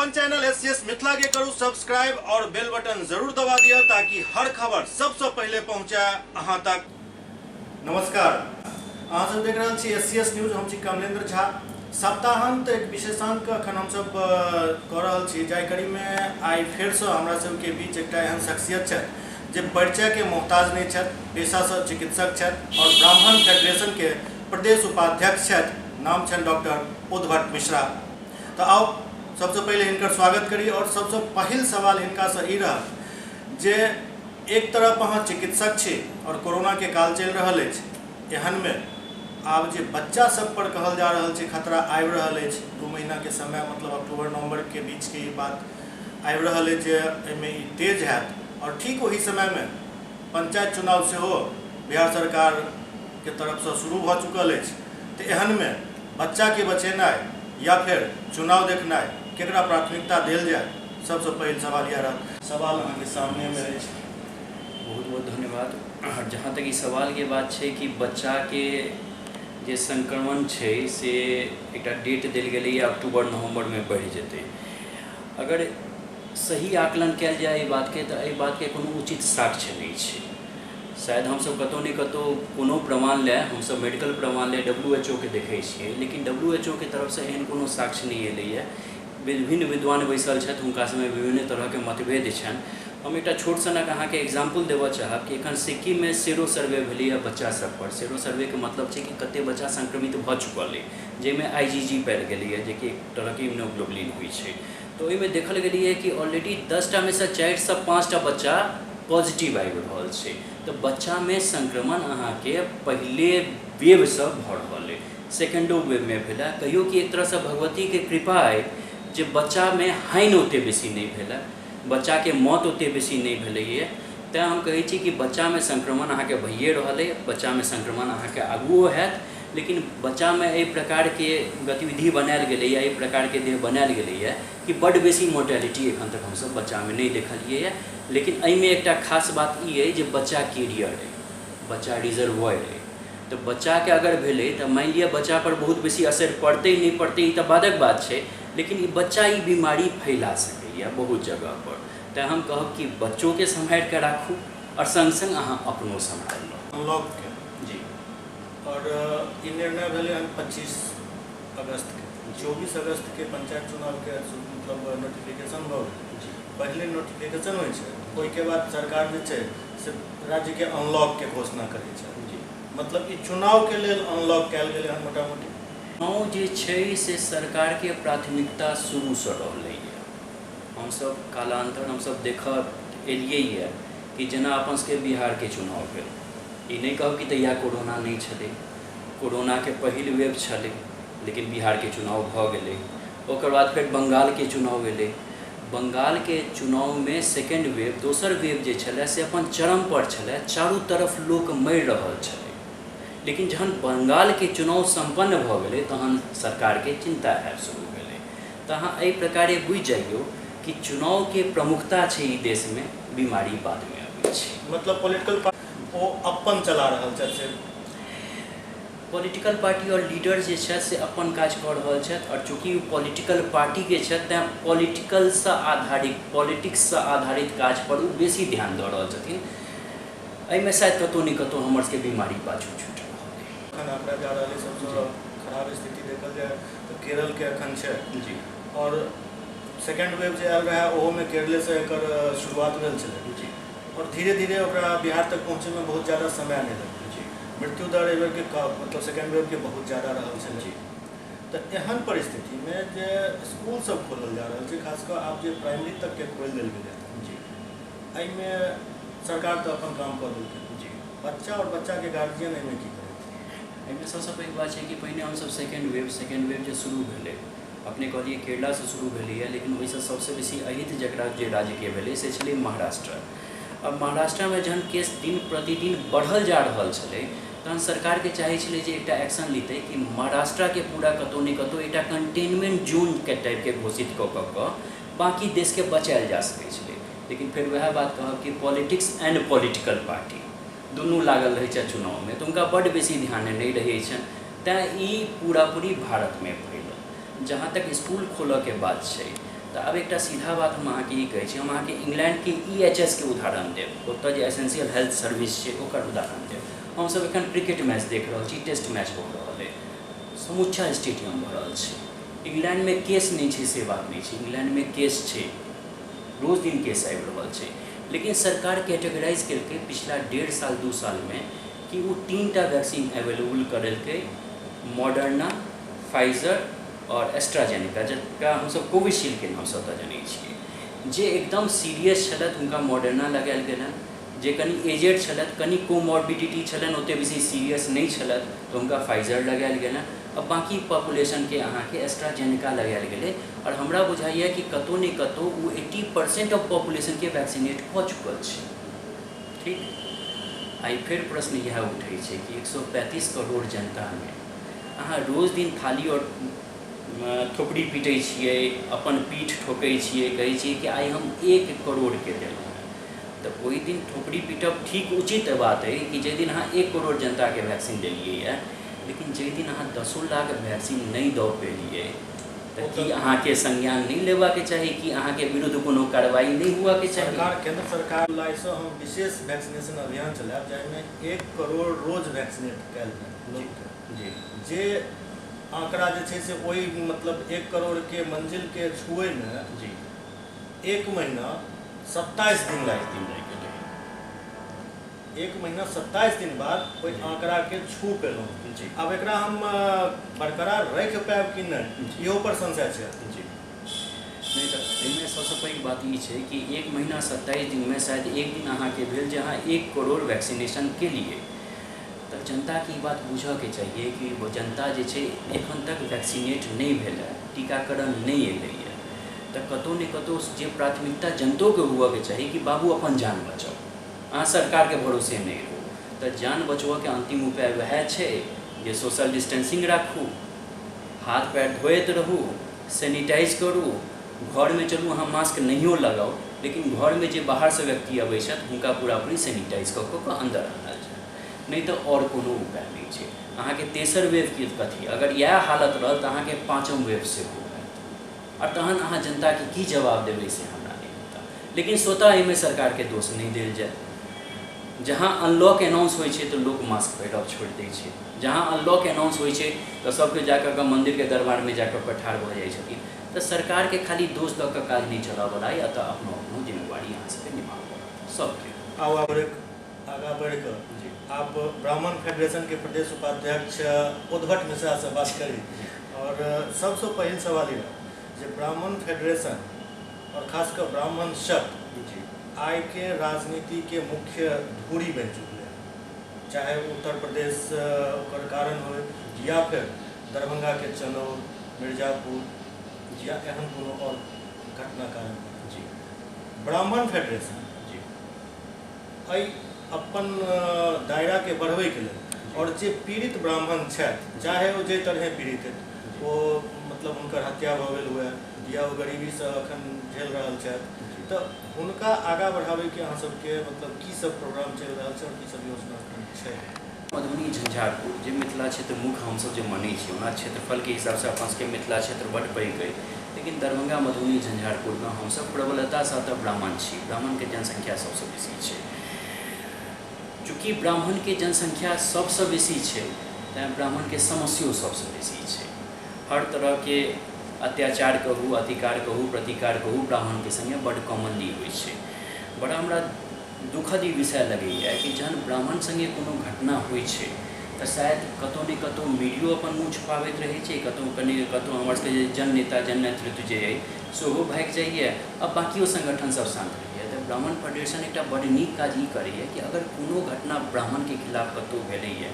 अपन channel S C S Mithila के करू सब्सक्राइब और बेल बटन जरूर दबा दिया ताकि हर खबर सबसे पहले पहुंचे अहां तक। नमस्कार, अहाँ सब देख रहल छी एस सी एस न्यूज, हम छी कमलेंद्र झा। सप्ताहांत एक विशेषांक अखन हमसब कऽ रहल छी, जाहि कड़ी में आइ फेरसँ हमरा सबके बीच एकटा एहन शख्सियत छथि जे परिचय के मोहताज नहि छथि, पेशासँ चिकित्सक छथि और ब्राह्मण फेडरेशन के प्रदेश उपाध्यक्ष छथि। नाम छनि डॉक्टर उद्भट मिश्रा। तऽ आउ सबसँ पहिले हिनकर स्वागत करी और सबसँ पहिल सवाल हिनकासँ ई रहत जे एक तरफ अहाँ चिकित्सक छी और कोरोना के काल चलि रहल अछि, एहन में आब जे बच्चा सब पर कहल जा रहल छै खतरा आबि रहल अछि, 2 महीना के समय मतलब अक्टूबर नवंबर के बीच के ई बात आबि रहल अछि जे एहिमे ई तेज हैत और ठीक ओही समय में पंचायत चुनाव सेहो बिहार सरकार के तरफसँ शुरू भऽ चुकल अछि, तऽ एहन में बच्चा के बचेनाइ या फेर चुनाव देखनाइ केकरा प्राथमिकता देल जाय, सबसँ पहिल सवाल इएह रहत। सवाल अहाँके सामने में अछि। बहुत बहुत धन्यवाद। जहाँ तक ई सवालके बात छै कि बच्चाके जे संक्रमण छै से एकटा डेट देल गेलैए अक्टूबर नवम्बरमे बढ़ि जेतै। अगर सही आकलन कयल जाय एहि बातके तऽ एहि बातके कोनो उचित साक्ष्य नहि छै। शायद हमसभ कतहु ने कतहु कोनो प्रमाण लए हमसभ मेडिकल प्रमाण लए डब्ल्यू एच ओ के देखै छियै, लेकिन डब्ल्यू एच ओ के तरफसँ एहन कोनो साक्ष्य नहि एलैए। विभिन्न विद्वान बैसल छथि, हुनका सभमे विभिन्न तरहके मतभेद छनि। हम एकटा छोट सनक अहाँके एग्जाम्पल देबऽ चाहब कि एखन सिक्किममे सेरो सर्वे भेलैए बच्चा सभपर। सेरो सर्वेके मतलब छै कि कतेक बच्चा संक्रमित भऽ चुकल अइ, जाहिमे आई जी जी पायल गेलैए, जेकि एक तरहके इम्यूनोग्लोबुलिन होइ छै। तऽ ओहिमे देखल गेलैए कि ऑलरेडी 10टामे सँ 4 सँ 5टा बच्चा पॉजिटिव आबि रहल छै। तऽ बच्चामे संक्रमण अहाँके पहिले वेवसँ भऽ रहल अइ, सेकेंडो वेवमे भेलै। कहियौ कि एक तरहसँ भगवतीके कृपा अइ जे बच्चामे हानि ओतेक बेसी नहि भेलै, बच्चाके मौत ओतेक बेसी नहि भेलैए। तैँ हम कहै छी कि बच्चामे संक्रमण अहाँके भइए रहल अइ, बच्चामे संक्रमण अहाँके आगुओ हैत, लेकिन बच्चामे एहि प्रकारके गतिविधि बनायल गेलैए, एहि प्रकारके देह बनायल गेलैए कि बड्ड बेसी मोर्टेलिटी एखन तक हमसभ बच्चामे नहि देखलियैए। लेकिन एहिमे एकटा खास बात ई अइ जे बच्चा कैरियर अइ, बच्चा रिजर्वॉयर अइ। तऽ बच्चाके अगर भेलै तऽ मानि लिअ बच्चापर बहुत बेसी असरि पड़तै नहि पड़तै ई तऽ बादक बात छै, लेकिन ई बच्चा ई बीमारी फैला सकैए बहुत जगहपर। तैँ हम कहब कि बच्चोके सम्हारि कऽ राखू आओर सङ्ग सङ्ग अहाँ अपनो सम्हारि लू। अनलॉकके जी। और ई निर्णय भेलै हन 25 अगस्तके, 24 अगस्तके पंचायत चुनावके मतलब नोटिफिकेशन भऽ गेलै। जी। पहिले नोटिफिकेशन होइ छै, ओहिके बाद सरकार जे छै से राज्यके अनलॉकके घोषणा करै छै। जी। मतलब ई चुनावके लेल अनलॉक कयल गेलै हन मोटा मोटी। चुनाव जे छै से सरकारके प्राथमिकता शुरूसँ रहलैए। हमसभ कालान्तर हमसभ देखऽ एलियैए कि जेना अपन सबके बिहारके चुनाव भेल, ई नहि कहब कि तहिया कोरोना नहि छलै, कोरोनाके पहिल वेव छलै, लेकिन बिहारके चुनाव भऽ गेलै। ओकर बाद फेर बङ्गालके चुनाव एलै। बङ्गालके चुनावमे सेकेंड वेव, दोसर वेव जे छलै से अपन चरमपर छलै, चारू तरफ लोक मरि रहल छलै। लेकिन जहन बङ्गालके चुनाव सम्पन्न भऽ गेलै तहन सरकारके चिन्ता हैब शुरू भेलै। तऽ अहाँ एहि प्रकारे बुझि जइयौ कि चुनावके प्रमुखता छै ई देशमे, बीमारी बादमे अबै छै। मतलब पॉलिटिकल पार्टी ओ अपन चला रहल छथि से पॉलिटिकल पार्टी आओर लीडर जे छथि से अपन काज कऽ रहल छथि, आओर चूँकि ओ पॉलिटिकल पार्टीके छथि तैँ पॉलिटिकलसँ आधारित, पॉलिटिक्ससँ आधारित काजपर ओ बेसी ध्यान दऽ रहल छथिन। एहिमे शायद कतहु ने कतहु हमर सबके बीमारी पाछू छूटि रहल अइ। एखन आंकड़ा जा रहल अछि सबसँ खराब स्थिति देखल जाय तऽ केरलके एखन छै। जी। और सेकेंड वेव जे आयल रहै ओहोमे केरलेसँ एकर शुरुआत भेल छलै। जी। और धीरे धीरे ओकरा बिहार तक पहुँचैमे बहुत ज़्यादा समय नहि लगलै। जी। मृत्यु दर एहि बेरके मतलब सेकेंड वेवके बहुत ज़्यादा रहल छलै। जी। तऽ एहन परिस्थितिमे जे स्कूल सब खोलल जा रहल छै, खास कऽ आब जे प्राइमरी तकके खोलि देल गेलै, जी, एहिमे सरकार तऽ अपन काम कऽ देलकै। जी। बच्चा आओर बच्चाके गार्जियन एहिमे की करैत? एहिमे सबसँ पैघ बात छै कि पहिने हमसब सेकेंड वेव जे शुरू भेलै, अपने कहलियै केरलासँ शुरू भेलैए, लेकिन ओहिसँ सबसँ बेसी अहित जकरा जे राज्यके भेलै से छलै महाराष्ट्र। अब महाराष्ट्रमे जहन केस दिन प्रतिदिन बढ़ल जा रहल छलै तहन सरकारके चाहै छलै जे एकटा एक्शन लितै कि महाराष्ट्रके पूरा कतहु ने कतहु एकटा कंटेनमेंट जोनके टाइपके घोषित कऽ कऽ कऽ बाँकी देशके बचायल जा सकै छलै। लेकिन फेर वएह बात कहब कि पॉलिटिक्स एंड पॉलिटिकल पार्टी दुनू लागल रहै छथि चुनावमे, तऽ हुनका बड्ड बेसी ध्यान नहि रहै छनि, तैँ ई पूरा पूरी भारतमे फैलल। जहाँ तक इसकुल खोलऽके बात छै तऽ आब एकटा सीधा बात हम अहाँके ई कहै छी, हम अहाँके इंग्लैंडके EHS के उदाहरण देब, ओतऽ जे एसेंशियल हेल्थ सर्विस छै ओकर उदाहरण देब। हमसब एखन क्रिकेट मैच देख रहल छी, टेस्ट मैच भऽ रहल अइ, समुच्चा स्टेडियम भरल छै। इंग्लैंडमे केस नहि छै से बात नहि छै, इंग्लैंडमे केस छै, रोज दिन केस आबि रहल छै, लेकिन सरकार कैटेगराइज केलकै पिछला 1.5 साल 2 सालमे कि ओ 3टा वैक्सीन अवेलेबल करेलकै, मॉडर्ना, फाइजर और एस्ट्राजेनेका, जकरा हमसब कोविशील्डके नामसँ ओतऽ जनै छियै। जे एकदम सीरियस छलथि हुनका मॉडर्ना लगायल गेलनि, जे कनि एजेड छलथि, कनि कोमॉर्बिडिटी छलनि, ओतेक बेसी सीरियस नहि छलथि तऽ हुनका फाइजर लगायल गेलनि, आ बाँकी पॉपुलेशनके अहाँके एस्ट्राजेनेका लगायल गेलै। आओर हमरा बुझाइए कि कतहु ने कतहु ओ 80% ऑफ पॉपुलेशनके वैक्सीनेट कऽ चुकल छै। ठीक, आइ फेर प्रश्न इएह उठै छै कि 135 करोड़ जनतामे अहाँ रोज दिन थाली आओर थोपड़ी पीटै छियै, अपन पीठ ठोकै छियै, कहै छियै कि आइ हम 1 करोड़के देलहुँ हेँ, तऽ ओहि दिन थोपड़ी पीटब ठीक उचित बात अइ कि जाहि दिन अहाँ 1 करोड़ जनताके वैक्सीन देलियै, लेकिन जाहि दिन अहाँ 10 लाख वैक्सीन नहि दऽ पेलियै तऽ की अहाँके संज्ञान नहि लेबाके चाही? कि अहाँके विरुद्ध कोनो कार्रवाई नहि हुआके चाही? सरकार, केंद्र सरकार लाइसँ हम विशेष वैक्सीनेशन अभियान चलायब जाहिमे 1 करोड़ रोज वैक्सीनेट कयल जायत लोकके। जी, जे आंकड़ा जे छै से ओहि मतलब 1 करोड़ के मंजिल के छुएमे जी 1 महीना 27 दिन लागि दिन लागि गेलै। 1 महीना 27 दिन बाद ओहि आंकड़ा के छू पेलहुँ। जी, आब एकरा हम बरकरार राखि पायब कि नहि इहो पर संशय छै। जी नहि, तऽ एहिमे सबसँ पैघ बात ई छै कि 1 महीना 27 दिनमे शायद एक दिन अहाँके भेल जे अहाँ 1 करोड़ वैक्सीनेशन केलियै, तऽ जनताके ई बात बुझऽके चाहिए कि जनता जे छै एखन तक वैक्सीनेट नहि भेलै, टीकाकरण नहि एलैए, तऽ कतहु ने कतहु जे प्राथमिकता जनतोके हुअके चाही कि बाबू अपन जान बचाउ, अहाँ सरकारके भरोसे नहि रहू। तऽ जान बचबऽके अन्तिम उपाय वएह छै जे सोशल डिस्टेंसिंग राखू, हाथ पैर धोइत रहू, सैनिटाइज करू, घरमे चलू अहाँ मास्क नहियो लगाउ, लेकिन घरमे जे बाहरसँ व्यक्ति अबै छथि हुनका पूरा पूरी सैनिटाइज कऽ कऽ अन्दर आनल जाय, नहि तऽ आओर कोनो उपाय नहि छै। अहाँके तेसर वेवके कथी, अगर इएह हालत रहल तऽ अहाँके 5म वेव सेहो हैत, आओर तहन अहाँ जनताके की जवाब देबै से हमरा नहि पता। लेकिन स्वतः एहिमे सरकारके दोष नहि देल जाय। जहाँ अनलॉक एनाउंस होइ छै तऽ लोक मास्क पहिरब छोड़ि दै छै, जहाँ अनलॉक एनाउंस होइ छै तऽ सबके जा कऽ मन्दिरके दरबारमे जा कऽ ठाढ़ भऽ जाइ छथिन। तऽ सरकारके खाली दोष दऽ कऽ काज नहि चलऽवला अइ, एतऽ अपनो अपनो जिम्मेवारी अहाँ सबके निभाबऽ पड़त सबके। आब आगाँ बढ़ि कऽ आप ब्राह्मण फेडरेशन के प्रदेश उपाध्यक्ष उद्भट मिश्रा से बात करी, और सबसे पहिल सवाल यह जे ब्राह्मण फेडरेशन और खासकर ब्राह्मण शब्द जी आइ के राजनीति के मुख्य धुरी बनि चुकल है, चाहे उत्तर प्रदेश ओकर कारण हो या फिर दरभंगा के चनौर, मिर्जापुर या एहन कोनो और घटना कारण। जी, ब्राह्मण फेडरेशन जी एहि अपन दायरा के बढ़बैके लेल और जे पीड़ित ब्राह्मण छथि, चाहे ओ जे तरहे पीड़ित हेतै, ओ मतलब हुनकर हत्या भऽ गेल हुए या ओ गरीबीसँ अखन झेल रहल छथि, तऽ हुनका आगाँ बढ़ाबैके अहाँ सबके मतलब की सब प्रोग्राम चलि रहल छै और की सब योजना छै? मधुबनी झंझारपुर जे मिथिला क्षेत्र मुख्य हमसब जे मानै छी, ओना क्षेत्रफलके हिसाबसँ अपन सबके मिथिला क्षेत्र बड्ड पैघ अइ, लेकिन दरभंगा मधुबनी झंझारपुरमे हमसब प्रबलतासँ तऽ ब्राह्मण छी, ब्राह्मणके जनसंख्या सबसँ बेसी छै। चूँकि ब्राह्मणके जनसंख्या सबसँ बेसी छै तैँ ब्राह्मणके समस्यो सबसँ बेसी छै। हर तरहके अत्याचार कहू, अतिकार कहू, प्रतिकार कहू, ब्राह्मणके सङ्गे बड्ड कॉमनली होइ छै। बड़ा हमरा दुखद ई विषय लगैए कि जहन ब्राह्मण सङ्गे कोनो घटना होइ छै तऽ शायद कतहु ने कतहु मीडियो अपन मुँह छुपाबैत रहै छै, कतहु कनि कतहु हमर सबके जे जन नेता जन नेतृत्व जे अइ सेहो भागि जाइए, आ बाँकियो संगठन सब शान्त रहैए। तऽ ब्राह्मण फेडरेशन एकटा बड्ड नीक काज ई करैए कि अगर कोनो घटना ब्राह्मणके खिलाफ कतहु भेलैए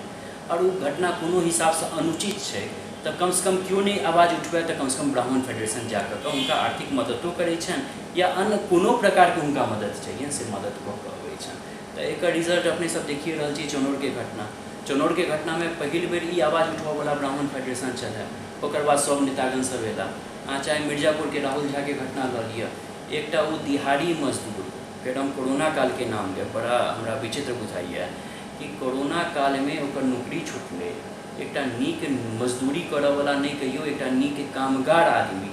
आओर ओ घटना कोनो हिसाबसँ अनुचित छै तऽ कमसँ कम केओ नहि आवाज उठबै तऽ कमसँ कम ब्राह्मण फेडरेशन जा कऽ हुनका आर्थिक मददो करै छनि या अन्य कोनो प्रकारके हुनका मदद चाहियनि से मदद कऽ कऽ अबै छनि। तऽ एकर रिजल्ट अपने सब देखिए रहल छी। चनौरके घटना, चनौरके घटनामे पहिल बेर ई आवाज उठबऽवला ब्राह्मण फेडरेशन छलै, ओकर बाद सब नेतागण सब अयला। अहाँ चाहे मिर्जापुरके राहुल झाके घटना लऽ लिअ, एकटा ओ दिहाड़ी मजदूर, फेर हम कोरोना कालके नाम लेब, बड़ा हमरा विचित्र बुझाइए कि कोरोना कालमे ओकर नौकरी छुटलै, एकटा नीक मजदूरी करऽवला नहि कहियौ, एकटा नीक कामगार आदमी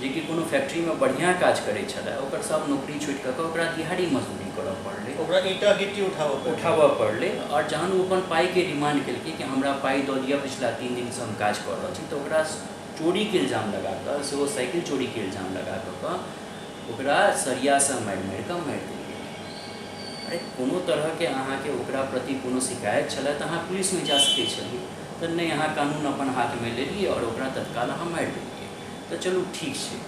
जेकि कोनो फैक्ट्रीमे बढ़िआँ काज करै छलै, ओकर सब नौकरी छुटि कऽ ओकरा दिहाड़ी मजदूरी करऽ पड़लै, ओकरा ईंटा गिट्टी उठाबऽ पड़लै। आओर जहन ओ अपन पाइके डिमांड केलकै कि हमरा पाइ दऽ दिअ, पिछला 3 दिनसँ हम काज कऽ रहल छी, तऽ ओकरा चोरीके इल्जाम लगा कऽ, सेहो साइकिल चोरीके इल्जाम लगा कऽ ओकरा सरियासँ मारि मारि कऽ मारि देल गेलै। अरे कोनो तरहके अहाँके ओकरा प्रति कोनो शिकायत छलै तऽ अहाँ पुलिसमे जा सकै छलियै, तऽ नहि, अहाँ कानून अपन हाथमे लेलियै आओर ओकरा तत्काल अहाँ मारि देलियै। तऽ चलू ठीक छै,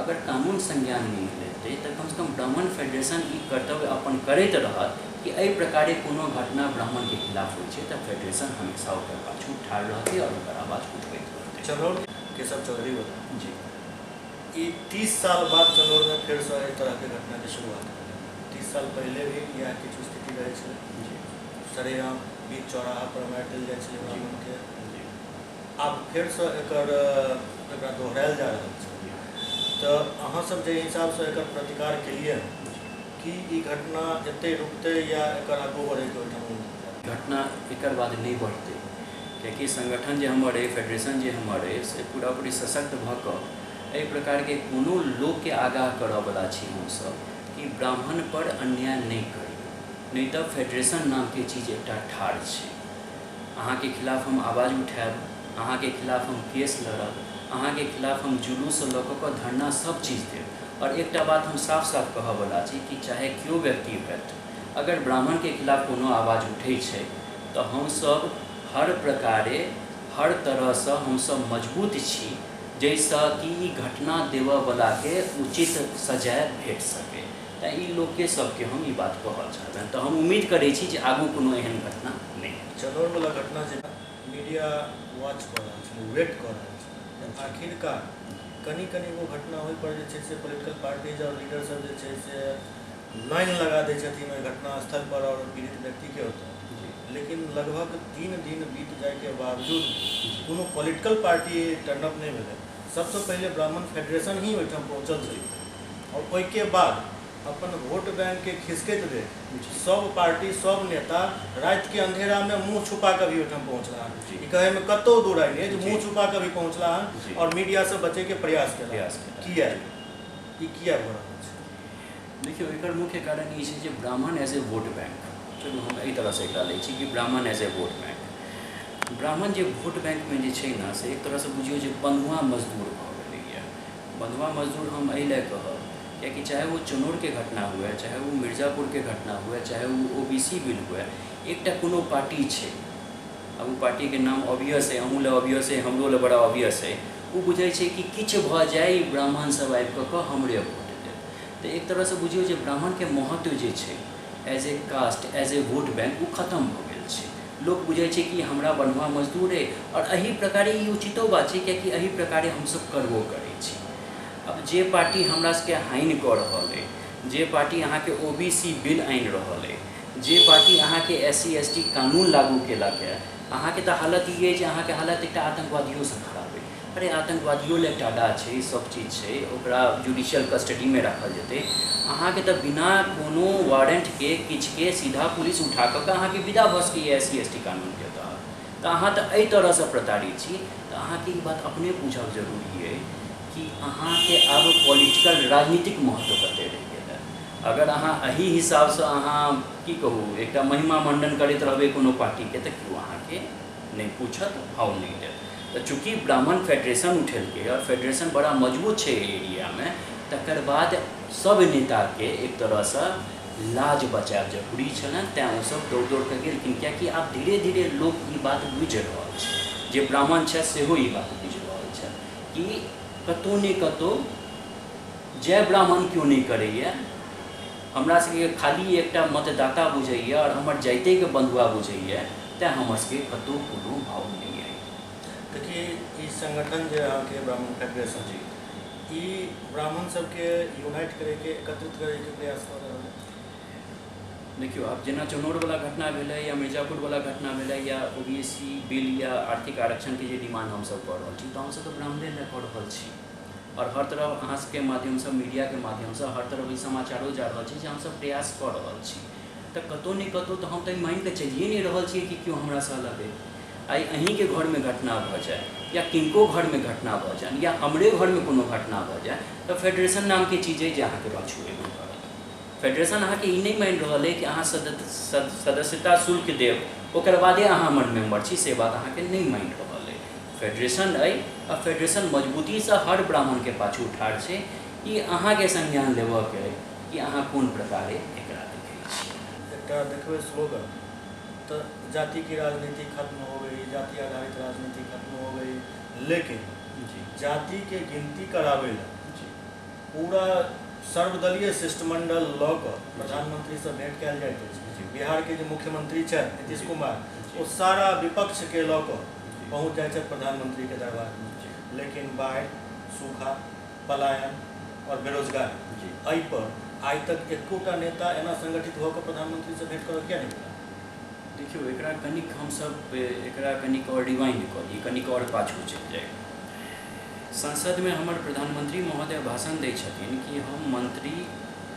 अगर कानून संज्ञान नहि लेतै तऽ कमसँ कम ब्राह्मण फेडरेशन ई कर्तव्य अपन करैत रहत कि एहि प्रकारे कोनो घटना ब्राह्मणके खिलाफ होइ छै तऽ फेडरेशन हमेशा ओकर पाछू ठाढ़ रहतै आओर ओकर आवाज उठबैत रहतै। चनौर केशव चौधरी वाला जी, ई 30 साल बाद चनौरमे फेरसँ एहि तरहके घटनाके शुरुआत भेलै। 30 साल पहिले भी इएह किछु स्थिति रहै छलै जी, सरेआम बीच चौराहा पर मारि देल जाइ छलै ब्राह्मणके। जी, आब फेरसँ एकरा दोहरायल जा रहल छै। तऽ अहाँ सब जे हिसाबसँ एकर प्रतिकार केलियै, कि ई घटना एतहि रुकतै या एकर आगू बढ़ैके ओहिठाम? घटना एकर बाद नहि बढ़तै, कियाकि संगठन जे हमर अइ, फेडरेशन जे हमर अइ, से पूरा पूरी सशक्त भऽ कऽ एहि प्रकारके कोनो लोकके आगाह करऽवला छी हमसब कि ब्राह्मण पर अन्याय नहि करियौ, नहि तऽ फेडरेशन नामके चीज एकटा ठाढ़ छै। अहाँके खिलाफ हम आवाज उठायब, अहाँके खिलाफ हम केस लड़ब, अहाँके खिलाफ हम जुलूससँ लऽ कऽ धरना सब चीज देब। आओर एकटा बात हम साफ साफ कहऽवला छी कि चाहे केओ व्यक्ति होथि, अगर ब्राह्मणके खिलाफ कोनो आवाज उठै छै तऽ हमसब हर प्रकारे हर तरहसँ हमसब मजबूत छी, जाहिसँ कि ई घटना देबऽवलाके उचित सजाय भेट सकै। तऽ ई लोकके सबके हम ई बात कहऽ चाहबनि। तऽ हम उम्मीद करै छी जे आगू कोनो एहन घटना नहि हेतै। चनौरवला घटना जे मीडिया वॉच कऽ रहल छै, वेट कऽ रहल छै, आखिरकार कनि कनि गो घटना होइ पर जे छै से पोलिटिकल पार्टीज आओर लीडर सब जे छै से लाइन लगा दै छथिन ओहि घटना स्थल पर आओर पीड़ित व्यक्तिके ओतऽ, लेकिन लगभग 3 दिन बीत जाइके बावजूद कोनो पॉलिटिकल पार्टी टर्नअप नहि भेलै। सबसँ पहिले ब्राह्मण फेडरेशन ही ओहिठाम पहुँचल छलै आओर ओहिके बाद अपन वोट बैंकके खिसकैत देख सब पार्टी सब नेता रातिके अंधेरामे मुँह छुपा कऽ भी ओहिठाम पहुँचला हन। ई कहैमे कतहु दूर नहि जे मुँह छुपा कऽ भी पहुँचला हन आओर मीडियासँ बचैके प्रयास केला। किया ई किया भऽ रहल छै? देखियौ, एकर मुख्य कारण ई छै जे ब्राह्मण एज ए वोट बैंक, चलू हम एहि तरहसँ एकरा लै छी कि ब्राह्मण एज ए वोट बैंक, ब्राह्मण जे वोट बैंकमे जे छै ने से एक तरहसँ बुझियौ जे बन्धुआ मजदूर भऽ गेलैए। बन्धुआ मजदूर हम एहि लए कहब कियाकि चाहे वो चनौरके घटना हुए, चाहे वो मिर्जापुरके घटना हुए, चाहे वो OBC bill हुए, एकटा कोनो पार्टी छै, आब ओ पार्टीके नाम ऑब्वियस है, अहूँ लए ऑब्वियस है, हमरो लए बड़ा ऑब्वियस है, ओ बुझै छै कि किछु भऽ जाय ब्राह्मण सब आबि कऽ हमरे वोट देत। तऽ एक तरहसँ बुझियौ जे ब्राह्मणके महत्व जे छै as a caste, as a vote bank, ओ खतम भऽ गेल छै। लोक बुझै छै कि हमरा बन्धुआ मजदूर अइ, आओर एहि प्रकारे ई उचितो बात छै कियाकि एहि प्रकारे हमसब करबो करै छी। अब जे पार्टी हमरा सबके हानि कऽ रहल अइ, जे पार्टी अहाँके OBC bill आनि रहल अइ, जे पार्टी अहाँके SC ST कानून लागू केलक हँ, अहाँके तऽ हालत ई अइ जे अहाँके हालत एकटा आतङ्कवादियोसँ खराब अइ। अरे आतङ्कवादियो लए एकटा अड्डा छै, सब चीज छै, ओकरा जुडिशियल कस्टडीमे राखल जेतै। अहाँके तऽ बिना कोनो वारंटके किछुके सीधा पुलिस उठा कऽ अहाँके विदा भऽ सकैए SC ST कानूनके तहत। तऽ अहाँ तऽ एहि तरहसँ प्रताड़ित छी। तऽ अहाँके ई बात अपने बुझब जरूरी अइ कि अहाँके आब पॉलिटिकल राजनीतिक महत्व कते रहि गेल है। अगर अहाँ एहि हिसाबसँ अहाँ की कहू एकटा महिमा मंडन करैत रहबै कोनो पार्टीके तऽ केओ अहाँके नहि पूछत, भाव नहि देत। तऽ चूँकि ब्राह्मण फेडरेशन उठेलकै आओर फेडरेशन बड़ा मजबूत छै एहि एरियामे, तकर बाद सब नेताके एक तरहसँ लाज बचायब जरूरी छलनि, तैँ ओसब दौड़ दौड़ कऽ गेलखिन। कियाकि आब धीरे धीरे लोक ई बात बुझि रहल छै, जे ब्राह्मण छथि सेहो ई बात बुझि रहल छथि कि कतहु ने कतहु जय ब्राह्मण केओ नहि करैए, हमरा सबके खाली एकटा मतदाता बुझैए आओर हमर जाइतेके बन्धुआ बुझैए, तैँ हमर सबके कतहु कोनो भाव नहि अइ। देखिए, ई संगठन जे अहाँके ब्राह्मण फेडरेशन जी, ई ब्राह्मण सबके यूनाइट करैके, एकत्रित करैके प्रयास कऽ रहल है। देखियौ, आब जेना चनौरवला घटना भेलै या मिर्जापुरवला घटना भेलै या OBC bill या आर्थिक आरक्षणके जे डिमांड हमसब कऽ रहल छी, तऽ हमसब तऽ ब्राह्मणे लए कऽ रहल छी। आओर हर तरफ अहाँ सबके माध्यमसँ, मीडियाके माध्यमसँ हर तरफ ई समाचारो जा रहल छै जे हमसब प्रयास कऽ रहल छी। तऽ कतहु ने कतहु तऽ हम तऽ मानिकऽ चलिए नहि रहल छियै कि केओ हमरासँ अलग अइ। आइ अहीँके घरमे घटना भऽ जाय, या किनको घरमे घटना भऽ जानि या हमरे घरमे कोनो घटना भऽ जाय तऽ फेडरेशन नामके चीज अइ जे अहाँके पाछू एबे करत। फेडरेशन अहाँके ई नहि मानि रहल अइ कि अहाँ सदस्यता शुल्क देब ओकर बादे अहाँ हमर मेम्बर छी, से बात अहाँके नहि मानि रहल अइ। फेडरेशन अइ आ फेडरेशन मजबूतीसँ हर ब्राह्मणके पाछू ठाढ़ छै। ई अहाँके संज्ञान लेबऽके अइ कि अहाँ कोन प्रकारे एकरा देखै छी। एकटा देखबै स्लोगन तऽ जाति की राजनीति खत्म हो गई, जाति आधारित राजनीति खत्म हो गई, लेकिन जी जाति के गिनती कराबै लए जी पूरा सर्वदलीय शिष्टमंडल लऽ कऽ प्रधानमंत्री से भेंट कयल जाइत अछि। जी। बिहार के जे मुख्यमंत्री छथि नीतीश जी। कुमार, जी। ओ सारा विपक्ष के लऽ कऽ जी। पहुँच जाइ छथि प्रधानमंत्री के दरबार में। जी। लेकिन बाढ़ि, सूखा, पलायन और बेरोजगारी जी। एहि पर आइ तक एकोटा नेता एना संगठित भऽ कऽ प्रधानमंत्री से भेंट करऽ किया नहि गेला? देखियौ, एकरा कनिक हमसब एकरा कनिक आओर रिवाइंड कऽ ली, कनिक आओर पाछू चलि जाइ। संसदमे हमर प्रधानमंत्री महोदय भाषण दै छथिन कि हम मंत्री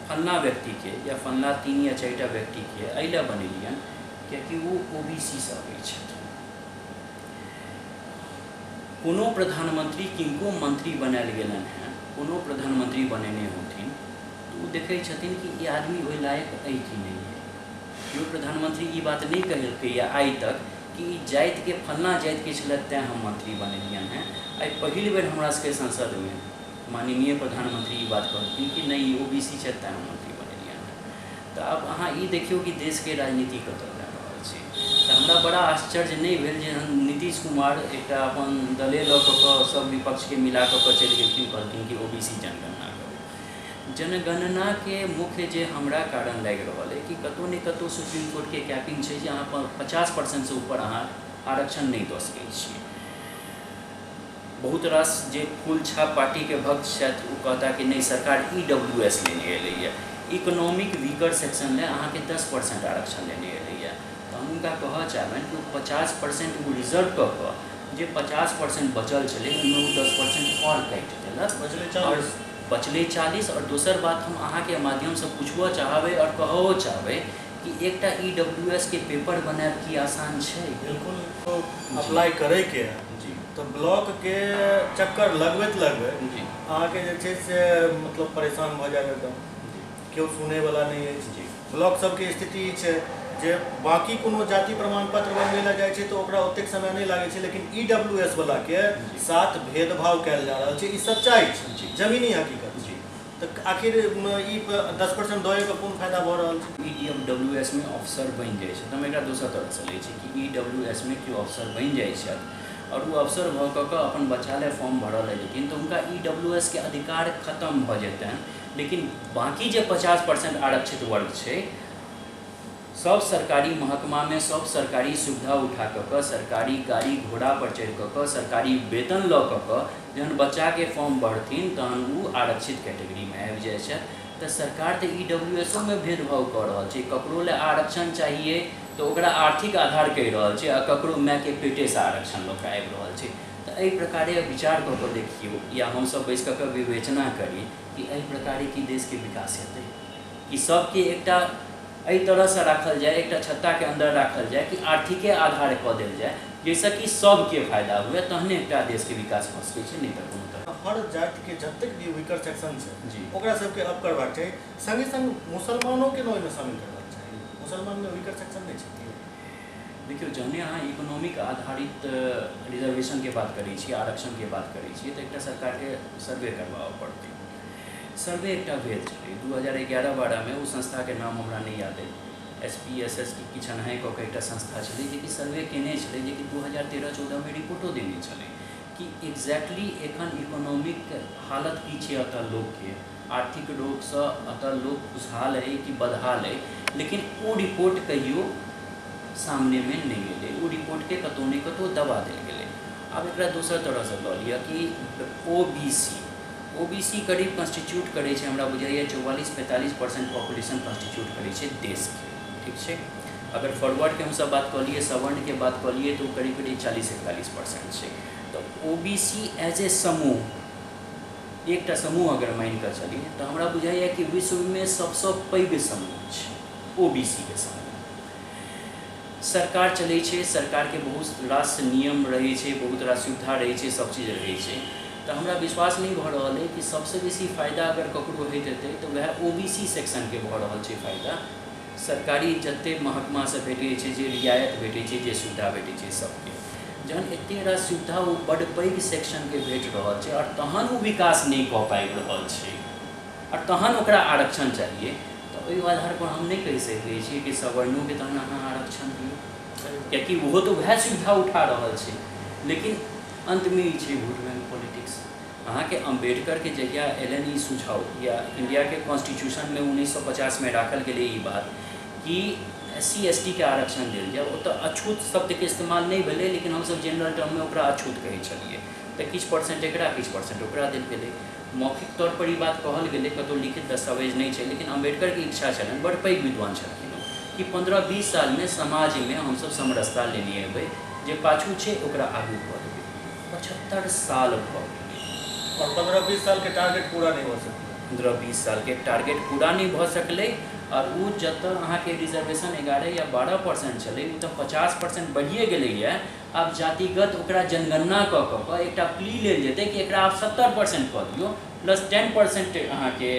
फल्लाँ व्यक्तिके या फल्लाँ 3 या 4 टा व्यक्तिके एहि लए बनेलियनि कियाकि ओ OBC सँ अबै छथि। कोनो प्रधानमंत्री किनको मंत्री बनायल गेलनि हेँ, कोनो प्रधानमंत्री बनेने होथिन तऽ ओ देखै छथिन कि ई आदमी ओहि लायक अइ कि नहि अइ। केओ प्रधानमंत्री ई बात नहि कहलकैए आइ तक कि ई जातिके फल्लाँ जातिके छलथि तैँ हम मंत्री बनेलियनि हेँ। आइ पहिल बेर हमरा सबके संसदमे माननीय प्रधानमंत्री ई बात कहलखिन कि नहि ई OBC छथि तैँ हम मंत्री बनेलियनि हेँ। तऽ आब अहाँ ई देखियौ कि देशके राजनीति कतऽ जा रहल छै। तऽ हमरा बड़ा आश्चर्य नहि भेल जे नीतीश कुमार एकटा अपन दले लऽ कऽ सब विपक्षके मिला कऽ चलि गेलखिन, कहलखिन कि OBC जनगणना करू। जनगणनाके मुख्य जे हमरा कारण लागि रहल अइ कि कतहु ने कतहु सुप्रीम कोर्टके कैपिंग छै जे अहाँ 50% ऊपर अहाँ आरक्षण नहि दऽ सकै छियै। बहुत रास जे फूल छाप पार्टीके भक्त छथि ओ कहता कि नहि सरकार EWS लेने एलैए, इकोनॉमिक वीकर सेक्शन लए अहाँके 10% आरक्षण लेने एलैए। तऽ हम हुनका कहऽ चाहबनि कि ओ 50% ओ रिजर्व कऽ कऽ जे 50% बचल छलै ओहिमे ओ 10% आओर काटि देलक, बचलै आओर 40। बचलै 40। आओर दोसर बात हम अहाँके माध्यमसँ पुछबो चाहबै आओर कहबो चाहबै कि एकटा EWS के पेपर बनायब की आसान छै? बिल्कुल। अप्लाई करैके है जी तऽ ब्लॉक के चक्कर लगबैत लगबैत जी अहाँके जे छै से मतलब परेशान भऽ जायब एकदम, जी केओ सुनैवला नहि अछि। जी ब्लॉक सबके स्थिति ई छै जे बाँकी कोनो जाति प्रमाण पत्र बनबै लए जाइ छै तऽ ओकरा ओतेक समय नहि लागै छै, लेकिन EWS वला के जी। साथ भेदभाव कयल जा रहल छै। ई सच्चाइ छै, जी। जमीनी हकीकत छै। जी। तऽ आखिर ई 10% दए कऽ कोन फायदा भऽ रहल छै? EWS में अफसर बनि जाइ छै। तऽ हम एकरा दोसर तरहसँ लै छी कि EWS में केओ अफसर बनि जाइ छथि आओर ओ अफसर भऽ कऽ अपन बच्चा लए फॉर्म भरऽ लए जेथिन तऽ हुनका EWS के अधिकार खतम भऽ जेतनि, लेकिन बाँकी जे 50% आरक्षित वर्ग छै सब सरकारी महकमामे सब सरकारी सुविधा उठा कऽ कऽ सरकारी गाड़ी घोड़ा पर चढ़ि कऽ कऽ सरकारी वेतन लऽ कऽ कऽ जहन बच्चाके फॉर्म भरथिन तहन ओ आरक्षित कैटेगरीमे आबि जाइ छथि। तऽ सरकार तऽ EWS मे भेदभाव कऽ रहल छै। ककरो लए आरक्षण चाहिए तऽ ओकरा आर्थिक आधार कहि रहल छै आ ककरो मायके पेटेसँ आरक्षण लऽ कऽ आबि रहल छै। तऽ एहि प्रकारे विचार कऽ कऽ देखियौ या हमसब बैसि कऽ कऽ विवेचना करी कि एहि प्रकारे की देशके विकास हेतै? कि सबके एकटा एहि तरहसँ राखल जाय, एकटा छत्ताके अन्दर राखल जाय कि आर्थिके आधार कऽ देल जाय जाहिसँ कि सबके फायदा हुए, तहने एकटा देशके विकास भऽ सकै छै, नहि तऽ कोनो तरह। हर जातिके जतेक भी वीकर सेक्शन छै जी। ओकरा सबके अप करबाक चाही, संगे संग मुसलमानोके ने ओहिमे शामिल करबाक चाही। मुसलमानमे वीकर सेक्शन नहि छै। देखियौ, जहने अहाँ इकोनॉमिक आधारित रिजर्वेशनके बात करै छी, आरक्षणके बात करै छी, तऽ एकटा सरकारके सर्वे करबाबऽ पड़तै। सर्वे एकटा भेल छलै 2011-12 में, ओ संस्थाके नाम हमरा नहि याद अइ, SPSS की किछु एनाहे कऽ कऽ एकटा संस्था छलै जेकि सर्वे केने छलै, जेकि 2013-14 में रिपोर्टो देने छलै कि एग्जैक्टली एखन इकोनॉमिक हालत की छै एतऽ लोकके, आर्थिक रूपसँ एतऽ लोक खुशहाल अइ कि बदहाल अइ। लेकिन ओ रिपोर्ट कहियो सामनेमे नहि एलै, ओ रिपोर्टके कतहु ने कतहु दबा देल गेलै। आब एकरा दोसर तरहसँ लऽ लिअ कि OBC करीब कॉन्स्टिट्यूट करै छै, हमरा बुझाइए 44-45% पॉपुलेशन कॉन्स्टिट्यूट करै छै देशके, ठीक छै। अगर फॉरवर्डके हमसब बात कऽ लियै, सवर्णके बात कऽ लियै तऽ ओ करीब करीब 40-41% छै। तऽ OBC as a समूह, एकटा समूह अगर मानि कऽ चली तऽ हमरा बुझाइए कि विश्वमे सबसँ पैघ समूह छै OBC के समूह। सरकार चलै छै, सरकारके बहुत रास नियम रहै छै, बहुत रास सुविधा रहै छै, सब चीज रहै छै। तऽ हमरा विश्वास नहि भऽ रहल अइ कि सबसँ बेसी फायदा अगर ककरो होइत हेतै तऽ वएह OBC सेक्शनके भऽ रहल छै फायदा। सरकारी जते महकमासँ भेटै छै, जे रियायत भेटै छै, जे सुविधा भेटै छै सबके, जहन एते रास सुविधा ओ बड्ड पैघ सेक्शनके भेट रहल छै आओर तहन ओ विकास नहि कऽ पाबि रहल छै आओर तहन ओकरा आरक्षण चाहिए, तऽ ओहि आधारपर हम नहि कहि सकै छियै कि सवर्णोके तहन अहाँ आरक्षण दियौ, कियाकि ओहो तऽ वएह सुविधा उठा रहल छै। लेकिन अन्तमे ई छै वोट बैंक पॉलिटिक्स। अहाँके अम्बेडकरके जहिया एलनि ई सुझाव, या इण्डियाके कॉन्स्टिट्यूशनमे 1950मे राखल गेलै ई बात कि SC ST के आरक्षण देल जाय, ओतऽ अछूत शब्दके इस्तेमाल नहि भेलै, लेकिन हमसब जेनरल टर्ममे ओकरा अछूत कहै छलियै, तऽ किछु परसेंट एकरा किछु परसेंट ओकरा देल गेलै। मौखिक तौर पर ई बात कहल गेलै, कतहु लिखित दस्तावेज नहि छै, लेकिन अम्बेडकरके इच्छा छलनि, बड़ पैघ विद्वान छलखिन, कि 15-20 सालमे समाजमे हमसब समरसता लेने अयबै, जे पाछू छै ओकरा आगू कऽ देबै। 75 साल भऽ गेलै और 15-20 सालके टारगेट पूरा नहि भऽ सकलै। 15-20 सालके टारगेट पूरा नहि भऽ सकलै। आओर ओ जतऽ अहाँके रिजर्वेशन 11 या 12% छलै, ओ तऽ 50% बढ़िए गेलैए। आब जातिगत ओकरा जनगणना कऽ कऽ एकटा प्ली लेल जेतै कि एकरा आब 70% कऽ दियौ, प्लस 10% अहाँके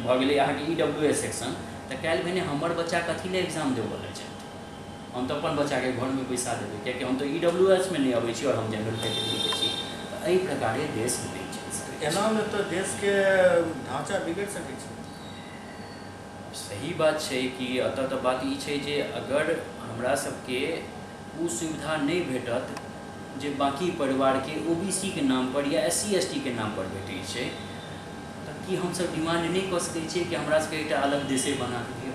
भऽ गेलै अहाँके EWS section. तऽ काल्हि भेने हमर बच्चा कथी लए एग्जाम देबऽ लए जायत? हम तऽ अपन बच्चाके घरमे बैसा देबै, कियाकि हम तऽ EWS मे नहि अबै छी और हम जनरल कैटेगरीके छी। तऽ एहि प्रकारे देश नहि चलि सकै। एनामे तऽ देशके ढाँचा बिगड़ि सकै छै। सही बात छै कि एतऽ तऽ बात ई छै जे अगर हमरा सबके ओ सुविधा नहि भेटत जे बाँकी परिवारके OBC के नामपर या SC ST के नामपर भेटै छै, तऽ की हमसब डिमांड नहि कऽ सकै छियै कि हमरा सबके एकटा अलग देशे बना कऽ दिअ?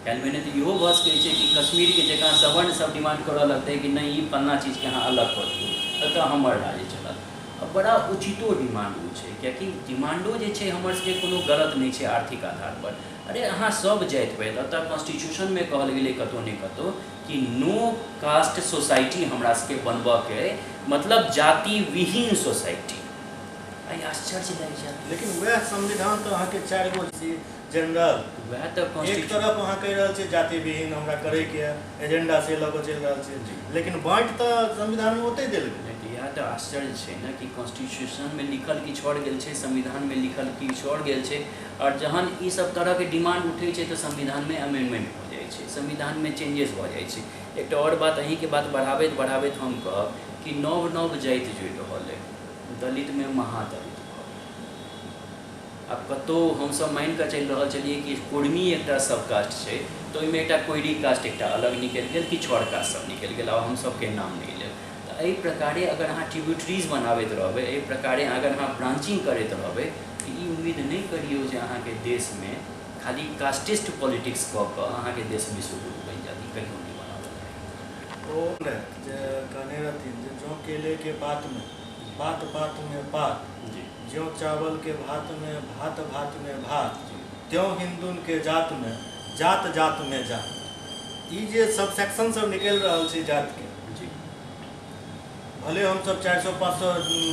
काल्हि भेने तऽ इहो भऽ सकै छै कि कश्मीरके जकाँ सवर्ण सब डिमांड करऽ लगतै कि नहि ई फल्लाँ चीजके अहाँ अलग कऽ दियौ, एतऽ हमर राज्य चलत। आ बड़ा उचितो डिमांड ओ छै, कियाकि डिमांडो जे छै हमर सबके कोनो गलत नहि छै आर्थिक आधारपर। अरे अहाँ सब जाति पाति, एतऽ कॉन्स्टिट्यूशनमे कहल गेलै कतहु ने कतहु कि नो कास्ट सोसाइटी हमरा सबके बनबऽके, मतलब जाति विहीन सोसाइटी। आइ आश्चर्य लागि जायत। लेकिन वएह संविधान तऽ अहाँके 4 गो जनरल, वएह तऽ एक तरफ अहाँ कहि रहल छियै जाति विहीन हमरा करैके एजेंडा से लऽ कऽ चलि रहल छियै, लेकिन बाँटि तऽ संविधानमे ओतहि देल गेलै। इएह तऽ आश्चर्य छै ने कि कॉन्स्टिट्यूशनमे लिखल किछु आओर गेल छै, संविधानमे लिखल किछु आओर गेल छै, आओर जहन ई सब तरहके डिमांड उठै छै तऽ संविधानमे अमेंडमेंट भऽ जाइ छै, संविधानमे चेंजेस भऽ जाइ छै। एकटा आओर बात अहीँके बात बढ़ाबैत बढ़ाबैत हम कहब कि नव नव जाति जुड़ि रहल अइ, दलितमे महादलित भऽ गेल। आब कतहु हमसब मानिकऽ चलि रहल छलियै कि कुर्मी एकटा सब कास्ट छै, तऽ ओहिमे एकटा कोइरी कास्ट एकटा अलग निकलि गेल, किछु आओर कास्ट सब निकलि गेल, आब हमसबके नाम नहि लेब। तऽ एहि प्रकारे अगर अहाँ ट्रिब्यूटरीज बनाबैत रहबै, एहि प्रकारे अगर अहाँ ब्रांचिंग करैत रहबै, तऽ ई उम्मीद नहि करियौ जे अहाँके देशमे खाली कास्टिस्ट पॉलिटिक्स कऽ कऽ अहाँके देश विश्वगुरु बनि जायत, ई कहियो नहि बनाबल जायत। ओ जे कहने रहथिन जे जँ केले के पात में पात पात में पात, ज्यों चावल के भात में भात भात में भात, त्यों हिंदुन के जात में जात जात में जात। ई जे सब सेक्शन सब निकलि रहल छै जात के, भले हमसब 400-500